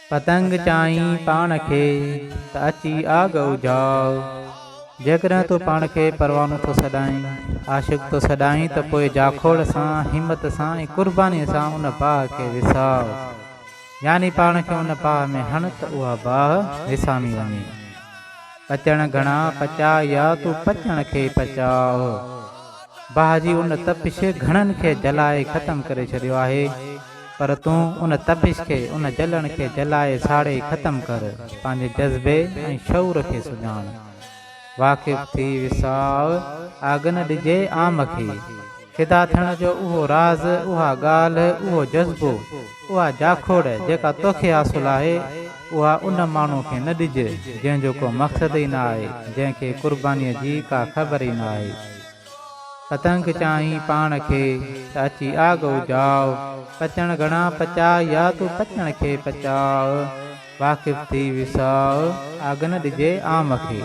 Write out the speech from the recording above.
پتنگ چاهين پاڻ کي، ته اچي آگ اجهاء. جيڪڏهن تون پاڻ کي پروانو ٿو سڏائين، عاشق ٿو سڏائين ته پوء جاکوڙ سان، همت سان ۽ قربانيء سان ان باهه کي وساء. يعني پاڻ کي ان باهه ۾ هڻ ته اها باهه وسامي وڃي. پچڻ گهڻا پچاء يا تون پچڻ کي پچاء. باهه جي ان تپش گهڻن کي جلائي ختم ڪري ڇڏيو آهي. پر تون ان تپش کي، ان جلڻ کي جلائي ساڙي ختم ڪر، پنهنجي جذبي ۽ شعور کي سڃاڻ. واقف ٿي وساء، آگ نه ڏجي عام کي. فدا ٿيڻ جو اهو راز، اها ڳالهه، اهو جذبو، اها جاکوڙ جيڪا توکي حاصل آهي، اها ان ماڻهو کي نه ڏج، جنهن جو ڪو مقصد ئي نه آهي، جنهن کي قربانيء جي ڪا خبر ئي نه آهي. پتنگ چاهين پاڻ کي، ته اچي آگ اجهاء. پچڻ گهڻا پچاء يا تون پچڻ کي پچاء. واقف ٿي وساء، آگ نه ڏجي عام کي.